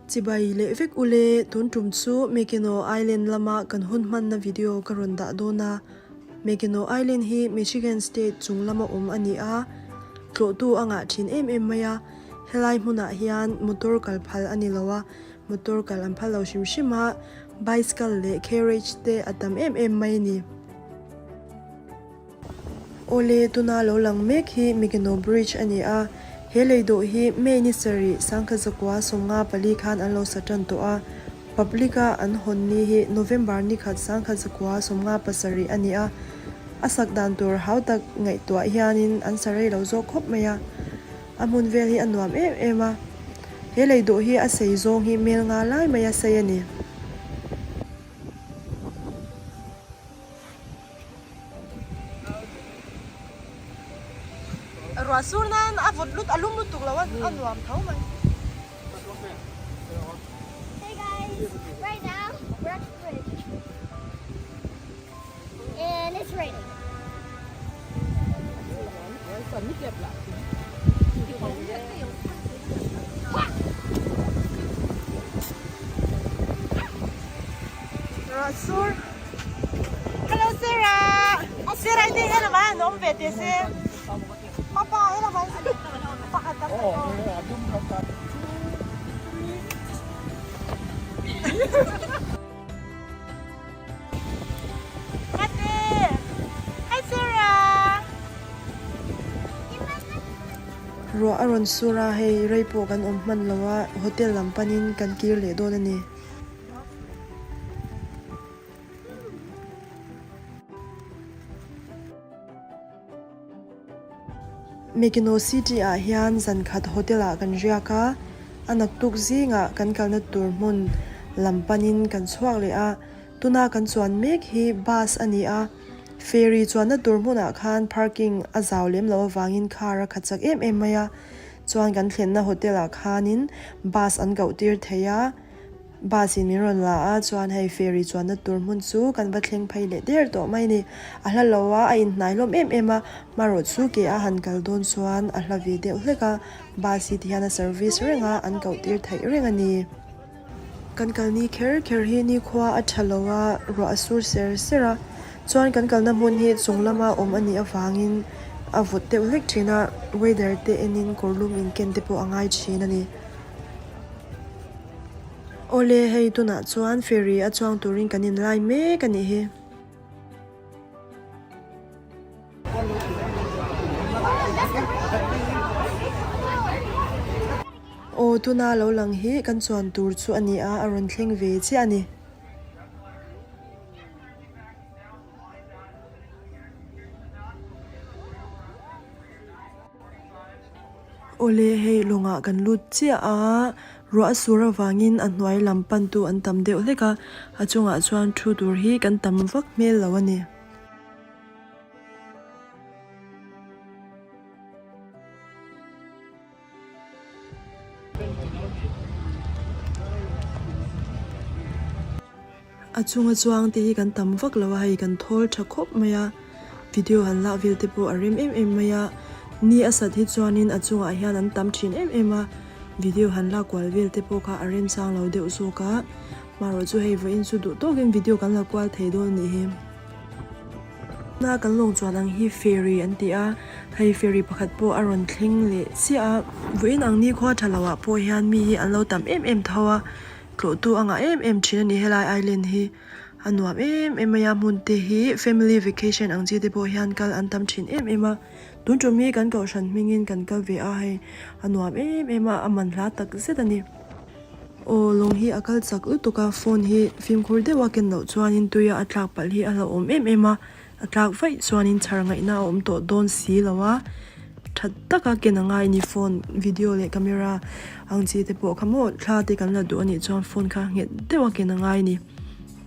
Chibai leh vek ule, tun tum chu Mackinac Island lama kan hun hmanna video ka rawn dah dawn a. Mackinac Island hi Michigan State chung lama awm a ni a, tlawhtu a ngah thin em em mai a. Helai hmunah hian motor kal phal a ni lo a, motor kal an phal lo hrim hrim a, bicycle leh carriage te a tam em em mai a ni. Awle, tuna lo lang mek hi Mackinac Bridge a ni a, he lei dawh hi May ni sarih sangkhat zakua 54 khan an lo sa tan tawh a, public a an hawn ni hi November ni khat sangkhat zakua 57 a ni a, a sak dan tur hau tak ngaihtuah hianin an sa rei lo zawk khawp mai a, a hmun vel hi a nuam em em a, he lei dawh hi a sei zawng hi mel nga lai mai a sei a ni. Ruah sur nan a vawt lut a lum lutuk lo a a nuam tho mai. Hey guys, right now we're at the bridge and it's raining. Ruah sur. Hello Sarah. Sarah i he lamah hian awm ve teh se. Papa he lamah hian pakhat tam tak aw. Mate. Hi Sarah. Ruah a rawn sur a, hei rei pawh kan awm hman lo a, hotel lam panin kan kir leh dawn a ni. Mackinac City ah hian zan khat hotel ah kan riak a, a naktuk zingah kan kalna tur hmun lam panin kan chhuak leh a, tuna kan chuan mek hi bus a ni a, ferry chuanna tur hmunah khan parking a zau lem loh avangin car a khat chak em em mai a, chuan kan thlenna hotel ah khanin bus an koh tir thei a. Bus in min rawn la a, chuan hei ferry chuanna tur hmun chu kan va thleng phei leh der tawh mai a ni. A hla lo a, a inhnai hlawm em em a, hmarawh chu ke a han kal dawn chuan a hla ve deuh hlek a, bus hi tihian a service reng a, an koh tir theih reng a ni. Kan kal ni kher kher hi nikhua a tha lo a, ruah a sur ser ser a, chuan kan kalna hmun hi chung lama awm a nih avangin a vawt deuh hlek thin a, weather te enin kawr lum inken te pawh a ngai thin a ni. Awle hei tunah chuan ferry a chuang turin kan inlai mek a nih hi. Aw tuna lo lang hi kan chuan tur chu a ni a, a rawn thleng ve chiah a ni. Awle hei lawngah kan lut chiah a, ruah a sur avangin a hnuai lam pantu an tam deuh hlek a, a chungah chuan thu tur hi kan tam vak hmel lo a ni. A chunga chuang te hi kan tam vak lo a hei kan thawl tha khawp mai a video han lak vel te pawh a rem em em mai a ni a sat hi chuanin a chungah hian an tam thin em em a video han lak kual vel te pawh kha a rem sang lo deuh zawk a marawh chu hei vawiin chu duh tawkin video kan la kual thei dawn a nih hi. Tuna kan lawng chuan ang hi ferry an ti a hei ferry pakhat pawh a rawn thleng leh chiah a vawiin ang ni khua tha lo ah pawh hian mi hi an lo tam em em tho a. Tlawhtu a ngah em em thin a ni helai island hi a nuam em em mai a hmun te hi family vacation ang chi te pawh hian kal an tam thin em em a tun tum hi kan kohhran hmingin kan kal ve a hei a nuam em em a a man hla tak zet a ni. Aw lawng hi a kal chak lutuk a phone hi fimkhur deuh a ken loh chuanin tuia a tlak palh hi a hlauhawm em em a. A tlak vaih chuanin chhar ngaihna a awm tawh dawn si lo a, tha taka ken a ngai ni phone video leh camera ang chi te pawh kha maw thla te kan la duh a nih chuan phone kha nghet deuh a ken a ngai ni.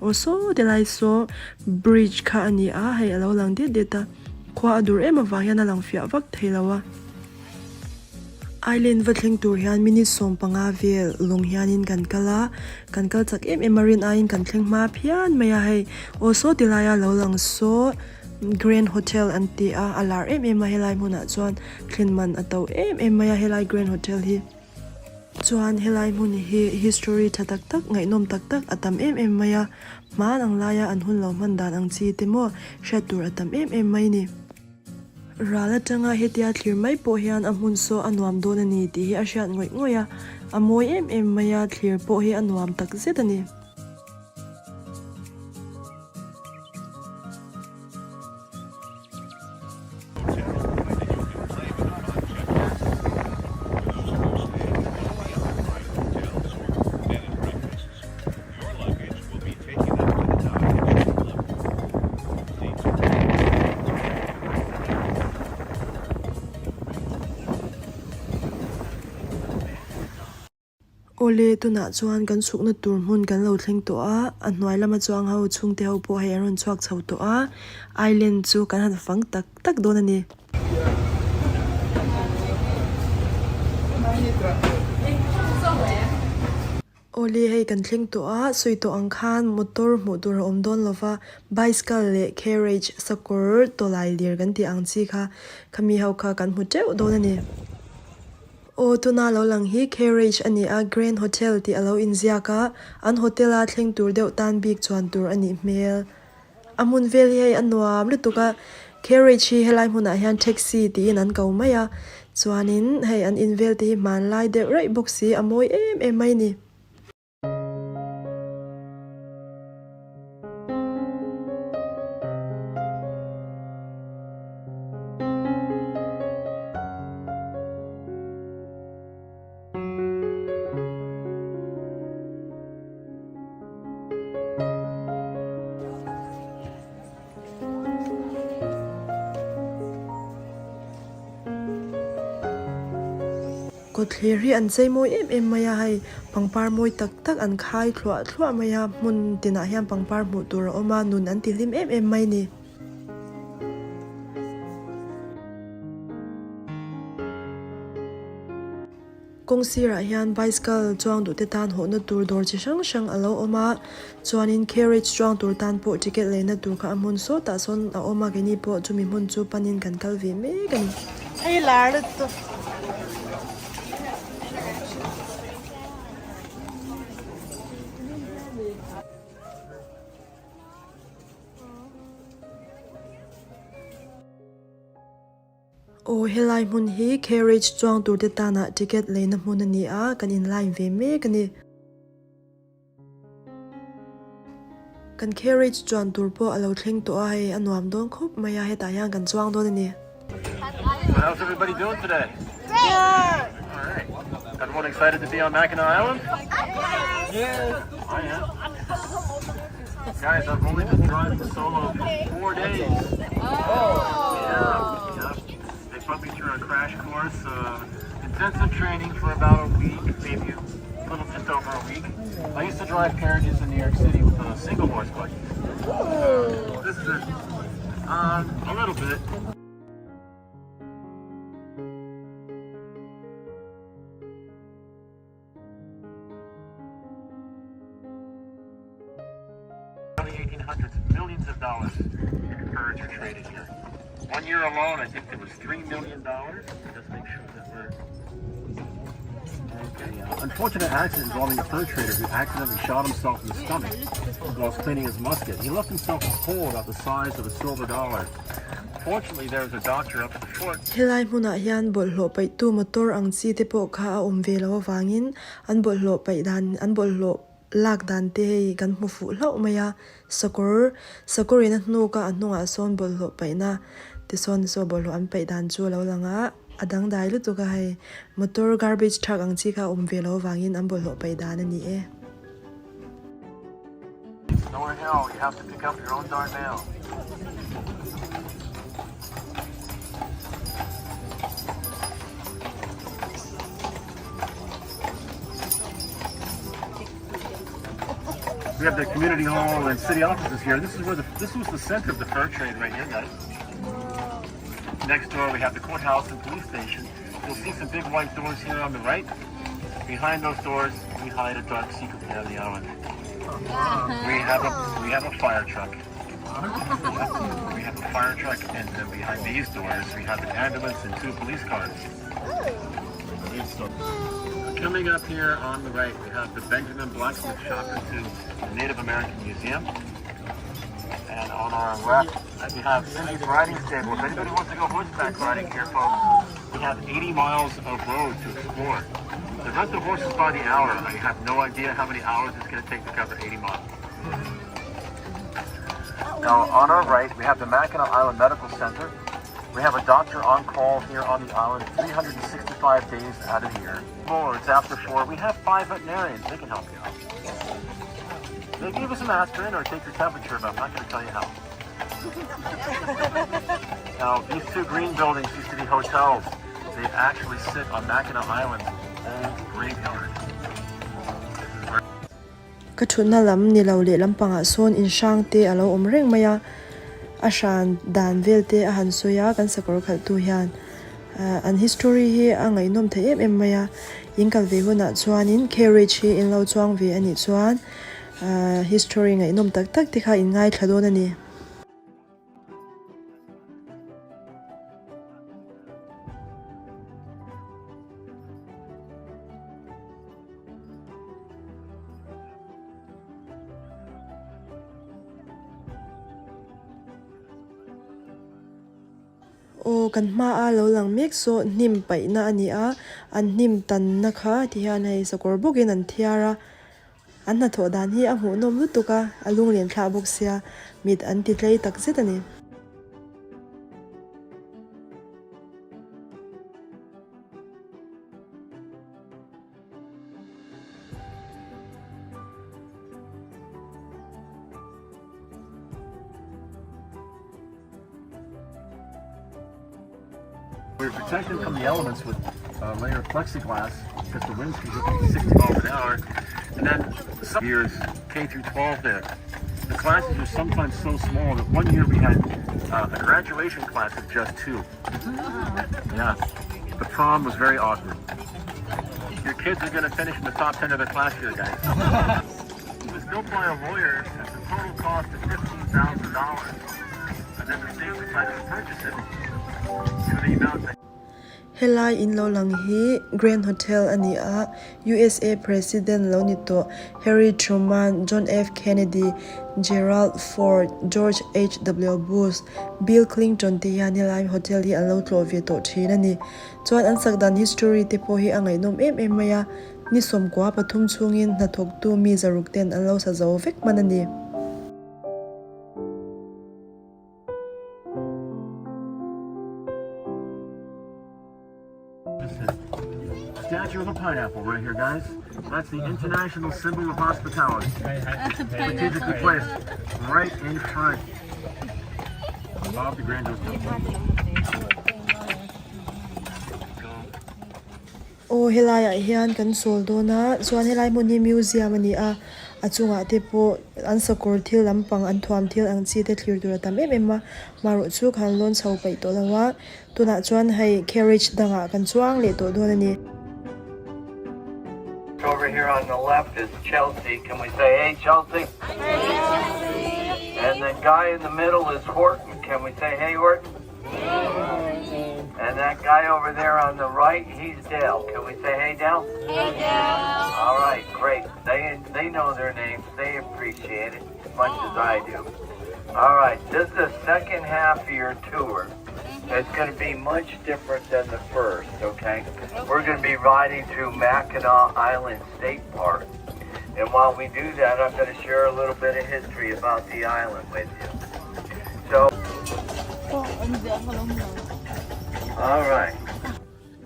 Aw saw ti lai saw bridge kha a ni a hei a lo lang det det a, khua a dur em avang hian a lang fiah vak thei lo a. Island va thleng tur hian minute 15 vel lawng hianin kan kal a, kan kal chak em em a rin aiin kan thleng hma phian mai a hei aw saw ti laia lo lang saw Grand Hotel an ti a, a lar em em a helai hmunah chuan thlen man a to em em mai a helai Grand Hotel hi. Chuan helai hmun hi history tha tak tak ngaihnawm tak tak a tam em em mai a, hman ang laia an hun lo hman dan ang chi te maw hriat tur a tam em em mai ni. Ral atanga hetia thlir mai pawh hian a hmun saw a nuam dawn a ni tih hi a hriat ngawih ngawih a, a mawi em em mai a, thlir pawh hi a nuam tak zet a ni. Awle, tunah chuan kan chhukna tur hmun kan lo thleng tawh a, a hnuai lama chuang ho chhungte ho pawh hei an rawn chhuak chho tawh a, island chu kan han fang tak tak dawn a ni. Awle, hei kan thleng tawh a, sawi tawh ang khan motor hmuh tur a awm dawn lo va, bicycle leh carriage sakawr tawlai lir kan tih ang chi kha khami ho kha kan hmu teuh dawn a ni. Aw, tuna lo lang hi carriage a ni a, Grand Hotel tih a lo inziak a, an hotel a thleng tur deuh tan bik chuan tur a nih hmel. A hmun vel hi hei a nuam lutuk a, carriage hi helai hmunah hian taxi tiin an ko mai a, chuanin hei an in vel te hi hmanlai deuh raih bawk si, a mawi em em mai a ni. Kawtthler hi an chei mawi em em mai a, hei pangpar mawi tak tak an khai thluah thluah mai a, hmun tinah hian pangpar hmuh tur a awm a, nun an ti hlim em em mai a ni. Kawng sirah hian bicycle chuang duh te tan hawhna tur dawr chi hrang hrang a lo awm a, chuanin carriage chuang tur tan pawh ticket leina tur kha a hmun sawtah sawn a awm a, keini pawh chumi hmun chu panin kan kal ve mek a ni. Hei lar lutuk. Aw helai hmun hi carriage chuang tur te tana ticket leina hmun a ni a, kan in line ve mek a ni. Kan carriage chuan tur pawh a lo thleng tawh a, hei a nuam dawn khawp mai a, hetah hian kan chuang dawn a ni. So how's everybody doing today? Good! Alright. Everyone excited to be on Mackinac Island? Yes! I am. Guys, I've only been driving solo for four days. Oh. Yeah, yeah. They put me through a crash course, uh, intensive training for about a week, maybe a little just over a week. I used to drive carriages in New York City with a single horse buggy. So this is a, uh, a little bit. Early 1800s, millions of dollars in furs were traded here. One year alone, I think there was $3 million. Just make sure that we're... Okay. Uh, unfortunate accident involving a fur trader who accidentally shot himself in the stomach whilst cleaning his musket. He left himself a hole about the size of a silver dollar. Fortunately, there was a doctor up at the fort. Helai hmunah hian bawlhhlawh paihtu motor ang chi te pawh kha a awm ve loh avangin an bawlhhlawh paih dan an bawlhhlawh lak dan te hei kan hmu fuh hlauh mai a, sakawr sakawr in a hnuk a a hnungah sawn bawlhhlawh paihna tisawn saw bawlhhlawh an paih dan chu a lo lang a, a dangdai lutuk a hei motor garbage truck ang chi kha a awm ve loh avangin an bawlhhlawh paih dan a ni e. Nor hell, you have to pick up your own darn mail. We have the community hall and city offices here. This is where the this was the center of the fur trade right here, guys. Next door we have the courthouse and police station. You'll see some big white doors here on the right. Behind those doors, we hide a dark secret here on the island. We have a we have a fire truck. We have a fire truck, and then behind these doors, we have an ambulance and two police cars. Coming up here on the right, we have the Benjamin Blacksmith Shop into the Native American Museum. And on our left, we have Cindy's Riding Stable. If anybody wants to go horseback riding here, folks, we have 80 miles of road to explore. They rent the horses by the hour. I have no idea how many hours it's going to take to cover 80 miles. Now, on our right, we have the Mackinac Island Medical Center. We have a doctor on call here on the island 365 days out of the year. More, it's after 4. We have five veterinarians. They can help you out. They gave us some aspirin or take your temperature, but I'm not going to tell you how. Now, these two green buildings used to be hotels. They actually sit on Mackinac Island's old graveyard. Ka thutna lam ni lo leh lampangah sawn in hrang te a lo awm reng mai a, a hran dan vel te a han sawi a kan sakawr khalh tu hian an history hi a ngaihnawm thei em em mai a, in kal ve hunah chuanin carriage hi in lo chuang ve a nih chuan history ngaihnawm tak tak te kha in ngaithla dawn a ni. Aw kan hma a lo lang mek saw hnim paihna a ni a, an hnim tanna kha tihian hei sakawr bawkin an thiar a, an hnathawh dan hi a hmuhnawm lutuk a, a lunglen thlah bawk sia mit an ti tlei tak zet a ni. We protect them from the elements with a layer of plexiglass because the winds can go up to 60 miles an hour. And then some years, K through 12 there. The classes are sometimes so small that one year we had uh, a graduation class of just two. Yeah, the prom was very awkward. Your kids are going to finish in the top 10 of their class here, guys. It was built by a lawyer at the total cost of $15,000. And then the state decided to purchase it to the amount that Helai in lo lang hi Grand Hotel a ni a, USA President lo ni tawh Harry Truman, John F Kennedy, Gerald Ford, George HW Bush, Bill Clinton te hian helai hotel hi an lo tlawh ve tawh thin a ni. Chuan an sak dan history te pawh hi a ngaihnawm em em mai a, ni sawmkua pathum chhungin hnathawktu mi zaruk ten an lo sa zo vek hman a ni. Statue of a pineapple right here, guys. That's the international symbol of hospitality. Strategically placed right in front of the Grand Hotel. Aw helai ah hian kan sawl dawn a chuan helai hmun hi museum a ni a a chungah te pawh an sakawr thil lampang an thuam thil ang chi te thlir tur a tam em em a marawh chu khan lawn chho paih tawh lo a Tunah chuan hei carriage dangah kan chuang leh tawh dawn a ni. Over here on the left is Chelsea. Can we say hey Chelsea? Hey Chelsea. And the guy in the middle is Horton. Can we say hey Horton? Hey Horton. And that guy over there on the right, he's Dale. Can we say hey Dale? Hey Dale. All right, great. They they know their names. They appreciate it as much as I do. All right, this is the second half of your tour. It's going to be much different than the first, okay? We're going to be riding through Mackinac Island State Park. And while we do that, I'm going to share a little bit of history about the island with you. So, all right.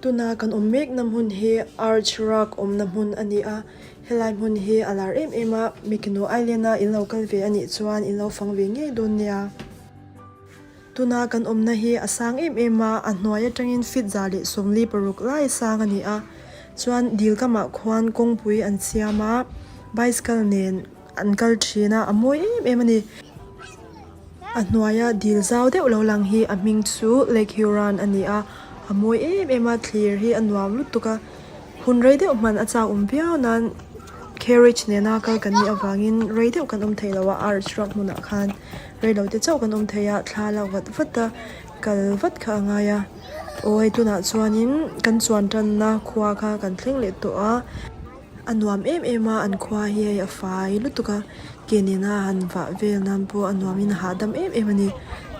Tuna kan awm mekna hmun hi Arch Rock awmna hmun a ni a, helai hmun hi a lar em em a, Mackinac Island a in lo kal ve a nih chuan in lo fang ve ngei dawn nia. Tuna kan awmna hi a sang em em a, a hnuai atangin feet 146 lai sang a ni a, chuan dil kamah khuan kawngpui an siam a, bicycle nen an kal thin a, a mawi em em a ni. A hnuaia dil zau deuh lo lang hi a hming chu Lake Huron a ni a, a mawi em em a, thlir hi a nuam lutuk a, hun rei deuh hman a chak awm viau nan carriage nena kal kan nih avangin rei deuh kan awm thei lo a, arch ruak hmunah khan rei lo te chauh kan awm thei a, thla lak vat vat a, kal vat kha a ngai a. Aw hei tunah chuanin kan chuan tanna khua kha kan thleng leh tawh a a nuam em em a an khua hi hei a fai lutuk a ke nena han vah vel nan pawh a nuamin a hahdam em em a ni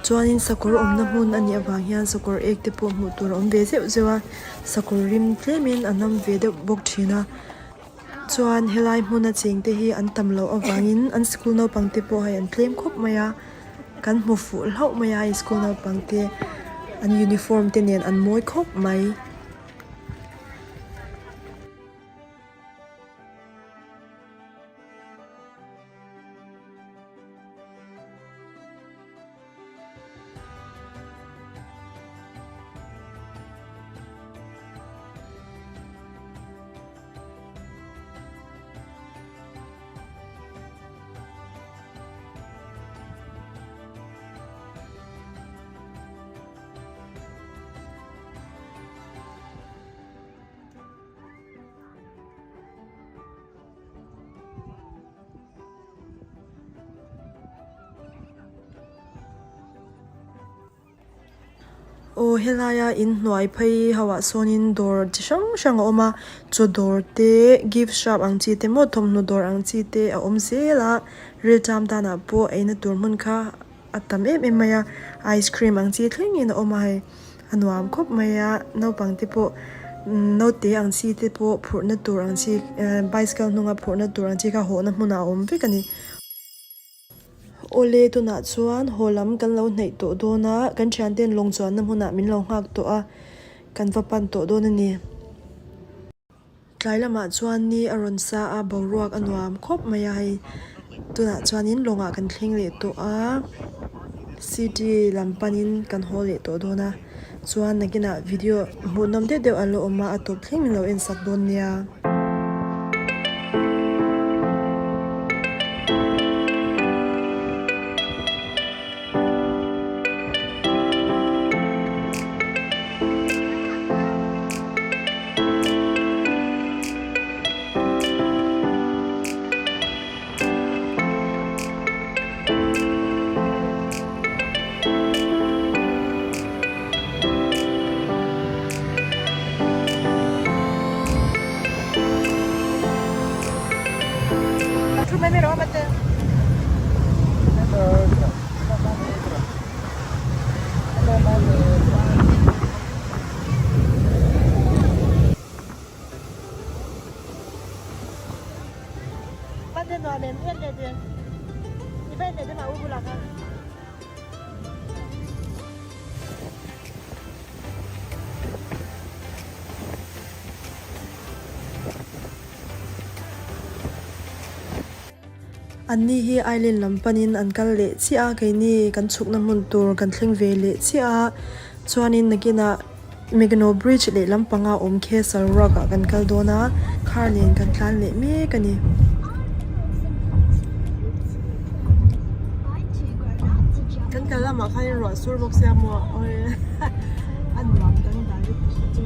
chuanin sakawr awmna hmun a nih avang hian sakawr ek te pawh hmuh tur a awm ve zeuh zeuh a sakawr rim tlemin a nam ve deuh bawk thin a. Chuan helai hmuna cheng te hi an tam loh avangin an school naupang te pawh hei an tlem khawp mai a, kan hmu fuh hlauh mai a hei school naupang te an uniform te nen an mawi khawp mai. Aw helaia inhnuai phei ho ah sawnin dawr chi hrang hrang a awm a chaw dawr te gift shop ang chi te maw thawmhnaw dawr ang chi te a awm zel a rilṭam danah pawh eina tur hmun kha a tam em em mai a ice cream ang chi thlengin a awm a hei a nuam khawp mai a naupang te pawh naute ang chi te pawh phurhna tur ang chi ehh bicycle hnunga phurhna tur ang chi kha hawhna hmunah a awm vek a ni. Awle tunah chuan haw lam kan lo hnaih tawh dawn a, kan thianten lawng chuanna hmunah min lo nghak tawh a, kan va pan tawh dawn a ni. Tlai lamah chuan ni a rawn sa a, boruak a nuam khawp mai a hei. Tunah chuanin lawngah kan thleng leh tawh a, city lam panin kan haw leh tawh dawn a, chuan nakinah video hmuhnawm deuh deuh a la awm a, a tawp thleng min lo en sak dawn nia. Anni hi island lam panin an kal leh chiah a keini kan chhukna hmun tur kan thleng ve leh chiah a chuanin nakinah Mackinac bridge leh lampanga awm Castle Rock ah kan kal dawn a car nen kan tlan leh mek a ni. Kan kal lamah khanin ruah sur bawk sia maw awi a nuam dangdai lutuk chu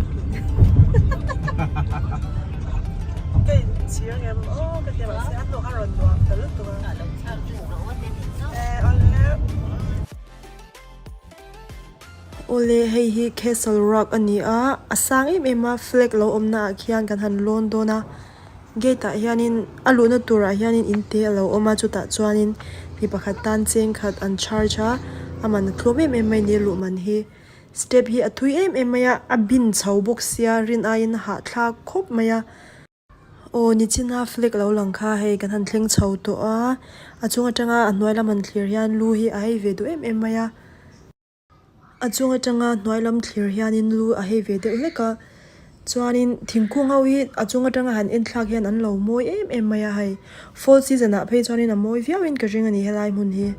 ka inchhir ngem aw ka ti mahse a hnawh a rawn nuam ta lutuk a eh awle. Awle hei hi Castle Rock a ni a, a sang em em a flag lo awmna ah khian kan han lawn dawn a gate ah hianin a luhna turah hianin in te a lo awm a chutah chuanin mi pakhat tan cheng khat an charge a a man a tlawm em em mai ni a luh man hi step hi a thui em em mai a a bin chho bawk sia rin aiin a hahthlak khawp mai a. Aw nichina flag lo lang kha hei kan han thleng chho tawh a, a chung atanga a hnuai lam han thlir hian lu hi a hei ve duh em em mai a. A chung atanga hnuai lam thlir hianin lu a hei ve deuh hlek a, chuanin thingkung ho hi a chung atanga han en thlak hian an lo mawi em em mai a hei fall season ah phei chuanin a mawi viauin ka ring a ni helai hmun hi.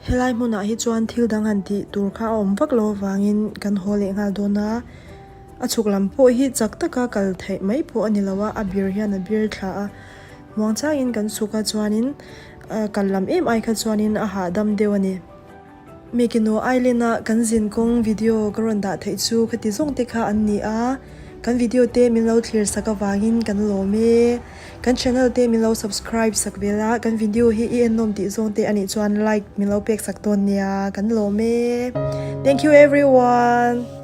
Helai hmunah hi chuan thil dang han tih tur kha a awm vak lo avangin kan haw leh nghal dawn a, a chhuk lam pawh hi chak taka kal theih mai pawh a ni lo a, a bir hian a bir thla a, muang changin kan chhuk a chuanin kal lam em ai kha chuanin a hahdam deuh a ni. Mackinac Island a kan zin kawng video ka rawn dah theih chu khati zawng te kha an ni a, kan video te min lo thlir sak avangin kan lawm e. Kan channel te min lo subscribe sak vel a, kan video hi i ennawm tih zawng te anih chuan like min lo pek sak dawn nia, kan lawm e. Thank you everyone.